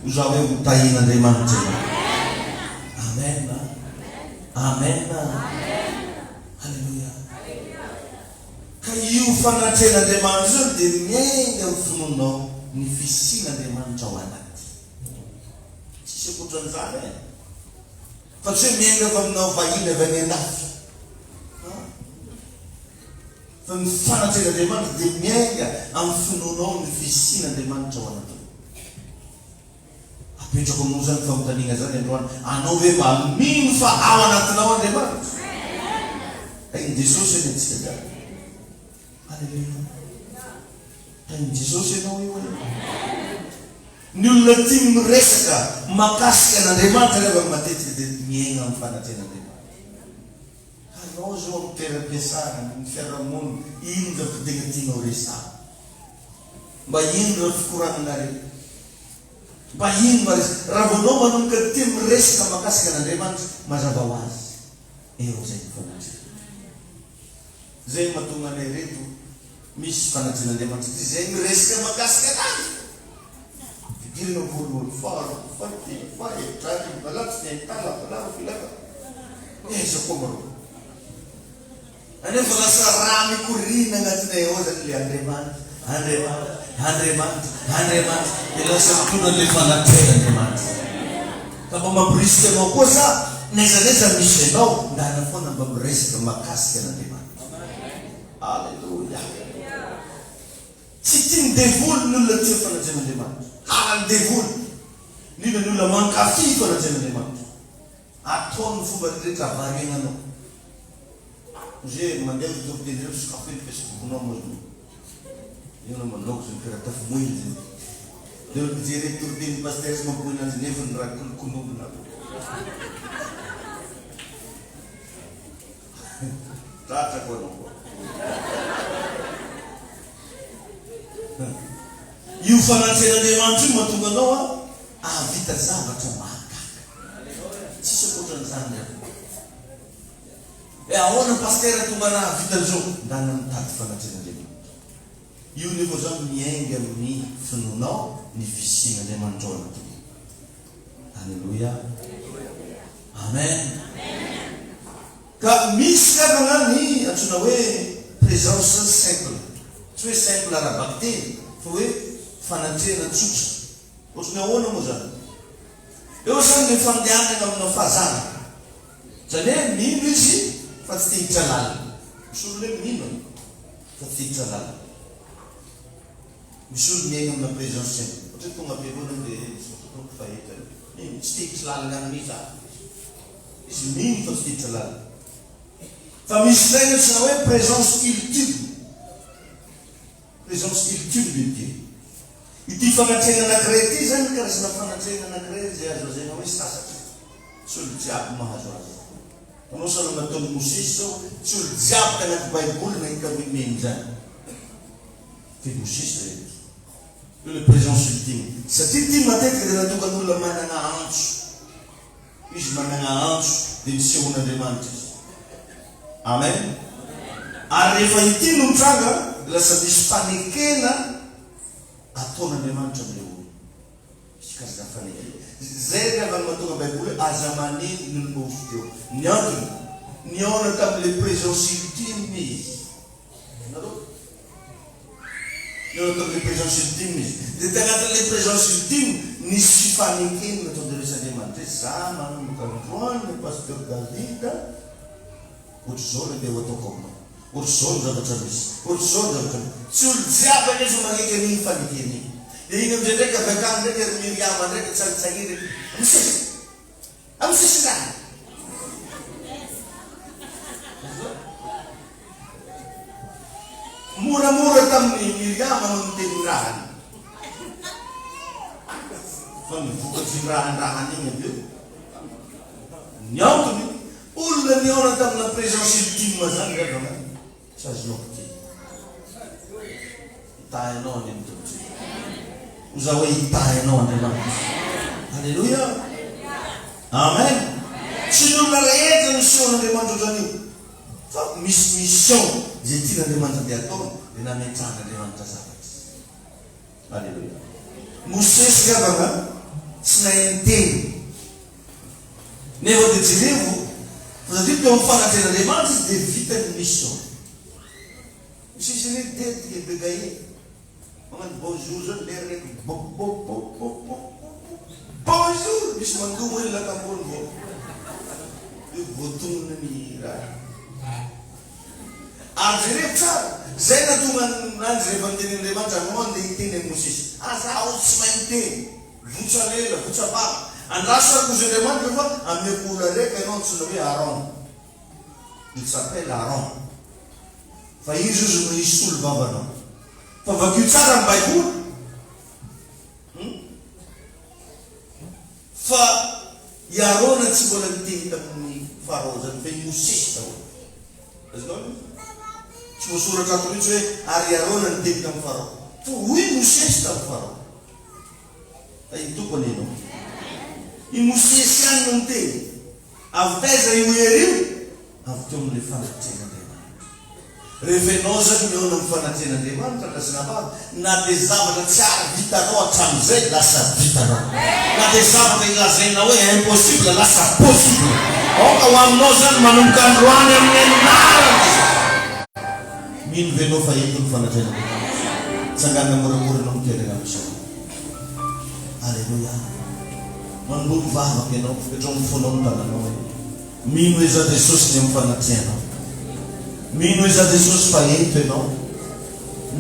Hoy za hoe ho tahin'Andriamanitra ianao. Amen. Amen. Aleloia. Ka io fanatrehan'Andriamanitra io dia miainga amin'ny finoanao ny fisian'Andriamanitra ao anaty. Tsisy ankoatran'izany e. Fa tsy hoe miainga avy aminao vahiny avy any andafy. Fa ny fanatrehan'Andriamanitra dia miainga amin'ny finoanao ny fisian'Andriamanitra ao anatinao. Apetrako aminao izany fanontaniana izany androany, anao ve mba mino fa ao anatinao Andriamanitra? Tahin'i Jesosy anie antsika jiaby. Aleloia. Tahin'i Jesosy ianao io e. Ny olona tia miresaka mahakasika an'Andriamanitra rehefa matetika dia miaina amin'ny fanatrehan'Andriamanitra. Anao izao amin'ny toeram-piasana, ny fiarahamonina, inona zavatra tena tianao resahana? Mba inona ireo fikoranana re? Mba ino mba resaka? Raha vao anao manomboka tia miresaka mahakasika an'Andriamanitra, mazava ho azy, eo izay ny fanatrehana. Izay no mahatonga anay ireto misy fanatrehan'Andriamanitra ity, izay miresaka mahakasika an'Azy. Fidirana voalohany, faharoa, fahatelo, fahaefatra, hariva, alatsinainy, talata, alahady, filaka. Aiza koa marô? Anefa lasa rà mikoriana agnatinay ao zany le Andriamanitra, Andriamanitra, Andriamanitra, Andriamanitra, de lasa mitondra an'le fanatrehan' Andriamanitra. Ka mba mampirisika anao koa za, n'aiza n'aiza misy anao, ndana foana mba miresaka mahakasika an'Andriamanitra. Aleloia. Tsy tian'ny devoly ny olona tia fanatrehan'Andriamanitra. Halan'ny devoly, indrindra ny olona mankafy fanatrehan'Andriamanitra. Ataony ny fomba rehetra variana anao. Oze mandeha ozy toriteny reo sokafy ny facebook nao moa zany. Io no manao zany karaha tafamoina zany. De mijery toriteny pasteur sy mampoina azy nefa ny raha kolokoloina. Tratrako anao koa. Io fanatrehan'Andriamanitra io mahatonga anao hahavita zavatra mahagaga. Tsisy ankoatran'izany ny hafa. Hoe ahoana Pasitera tonga nahavita an'izao? Ndana mitady fanatrehan'Andriamanitra. Io nefa zany miainga amin'ny finoanao ny fisian'Andriamanitra ao anatinao. Aleloia. Amen. Ka misy havana ny antsoina hoe présence simple. Tsy hoe simple ara-bakiteny fa hoe fanatrehana tsotra. Ohatry ny ahoana moa izany? Eo izany ny fandehanana amina fahazarana. Izany hoe mino izy fa tsy te hiditra lalina. Misy olona hoe mino e, fa tsy te hiditra lalina. Misy olona miaina amina présence simple. Ohatra hoe tonga am-piangonana dia misaotra Tompo fa eto e. Mino, tsy te hiditra lalina any mihitsy aho. Izy mino fa tsy te hiditra lalina. Fa misy indray ny antsoina hoe présence ultime. Présence ultime de Dieu. Ity fanatrehana anankiray ity izany karazana fanatrehana anankiray izay azo lazaina hoe sasatra. Tsy olo jiaby mahazo azy. Manao sahala nataon'i Mosesy izao, tsy olo jiaby tanaty Baiboly nahita hoe izany. Fa i Mosesy irery. Io ilay présence ultime. Satria ity matetika dia natokan'olona manana antso. Izy manana antso dia nisehoan'Andriamanitra izy. Amen. Ary rehefa ity no mitranga dia lasa misy fanekena ataon'Andriamanitra amin'ilay olona. Misy karazana fanekena. Izay ry havana mahatonga Baiboly hoe aza manendry ny olom-baovao teo. Ny antony, nihaona tamin'ilay présence ultime izy. Hitanareo? Nihaona tamin'ilay présence ultime izy. Dia tanatin'ilay présence ultime, nisy fifanekena nataon-jareo sy Andriamanitra hoe, za manomboka androany ry Pasteur David a, ohatr'izao ny andeha ho ataoko aminao, ohatr'izao ny zavatra misy, ohatr'izao ny zavatra misy. Tsy olo jiaby anefa magneky an'igny fanekena igny. Dia igny amin'izay ndraiky avy akany ndraiky ry Myriam ndraiky tsangitsangiry, misesy. Amin'ny sisin-dalana. Moramora tamin'i Miriama no niteny ny rahany. Fa ny vokatry ny rahandrahany iny avy eo. Ny antony, olona nihaona tamina présence ultime zany ry havana. Tsy azonao kitihina. Hitahy anao anie ny Tompontsika. Hoy za hoe hitahy anao Andriamanitra. Aleloia. Amen. Tsy ny olona rehetra no sehon'Andriamanitra ohatran'io. Fa misy mission izay tian'Andriamanitra andeha ataony dia nametrahan'Andriamanitra zavatra. Aleloia. Mosesy ry havana tsy nahay niteny. Nefa dia jerevo. Fa satria teo amin'ny fanatrehan'Andriamanitra izy dia vita ny mission. Misy ireny tetika be gaie. Magnano bonjour zao ny lera raiky bo bo bo bo bo bo bo bonjour misy mandoa hoe laka ambony vao io voatonona ny raha. Ary jerevo tsara, zay nahatonga an'Andry rehefa niteny Andriamanitra anao andeha hiteny amin'i Mosesy. Aza aho tsy mahay miteny. Votsa lela, votsa vava. Andraso ary hozy Andriamanitra fa ameko olona raiky ianao antsoina hoe Aaron. Il s'appelle Aaron. Fa izy ozy no hisolo vavanao. Fa vakio tsara ny baiboly. Hum. Fa i Arona tsy mbola niteny tamin'ny Farao zany fa i Mosesy daholo. Azonao aloha? Tsy voasoratra ato mihitsy hoe ary i Arona niteny tamin'i Farao. Fa hoy Mosesy tamin'i Farao. Fa i Tompo anie ianao. I Mosesy ihany no niteny. Avy taiza io hery io? Avy teo amin'ilay fanatrehan'Andriamanitra. Rehefa ianao izany mihaona amin'ny fanatrehan'Andriamanitra, Rasinavavy, na dia zavatra tsy ary vitanao hatramin'izay, lasa vitanao. Na dia zavatra ilazainao hoe impossible, lasa possible. Aoka ho aminao izany manomboka androany amin'ny anaran'i Jesosy. Mino ve ianao fa eto ny fanatrehan'Andriamanitra? Tsangana moramora ianao miteraka amin'izao. Aleloia. Manomboha mivavaka ianao, apetraho amin'ny fonao ny tananao e. Mino iza Jesosy ny amin'ny fanatrehanao. Mino iza Jesosy fa eto ianao.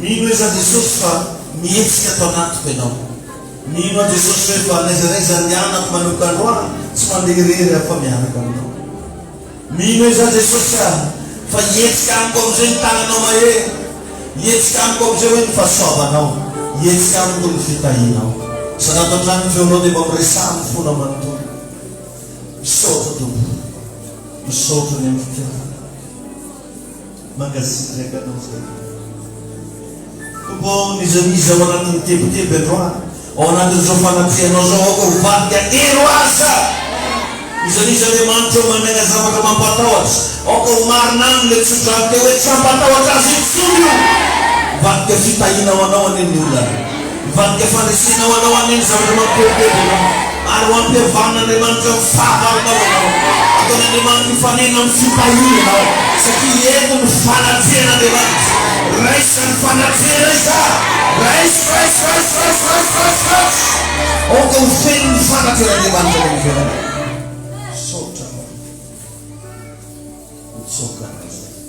Mino iza Jesosy fa mihetsika ato anatiko ianao. Mino aho Jesosy hoe fa n'aiza n'aiza andehanako manomboka androany, tsy mandeha irery aho fa miaraka aminao. Mino iza Jesosy ah fa hihetsika amiko amin'izay ny tananao mahery, hihetsika amiko amin'izay hoe ny fahasoavanao, hihetsika amiko ny fitahianao. Sandrato hatrany ny feonao dia mba miresaha amin'ny fonao manontolo. Misaotra Tompo, misaotra ny amin'ny fitiavana. Mankasitraka anao zay. Tompo ô, n'iza n'iza ao anatin'ny tebiteby androany, ao anatin'izao fanatrehanao izao, aoka ho vadika hero aza. N'iza n'iza Andriamanitra ô manana zavatra mampatahotra, aoka ho marina aminy ilay tsodrano teo hoe tsy hampatahotra azy intsony io. Mivadika fitahiana ho anao anie ny olana. Mivadika fandresena ho anao anie ny zavatra mampitebiteby anao. Ary ho ampihavan'Andriamanitra amin'ny fahavalonao ianao. Ataon'Andriamanitra hifanena amin'ny fitahiana ianao. Satria eto ny fanatrehan'Andriamanitra. Raiso izany fanatrehana izany. Raiso, raiso, raiso, raiso, raiso, raiso, raiso. Aoka ho feno ny fanatrehan'Andriamanitra any amin'ny fiainanao. Misaotra Anao. Mitsaoka Anao izahay.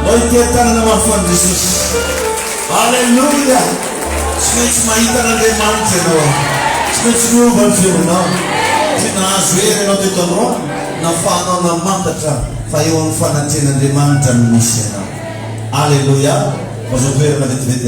Ndao hiteha-tanana mafy ho an'i Jesosy. Aleloia! Tsy maintsy mahita an'Andriamanitra ianao. Tsy maintsy miova ny fiainanao. Tsy nahazo hery ianao teto androany, nafahanao namantatra fa eo amin'ny fanatrehan'Andriamanitra no misy anao. Aleloia! Mazoa toerana vetivety.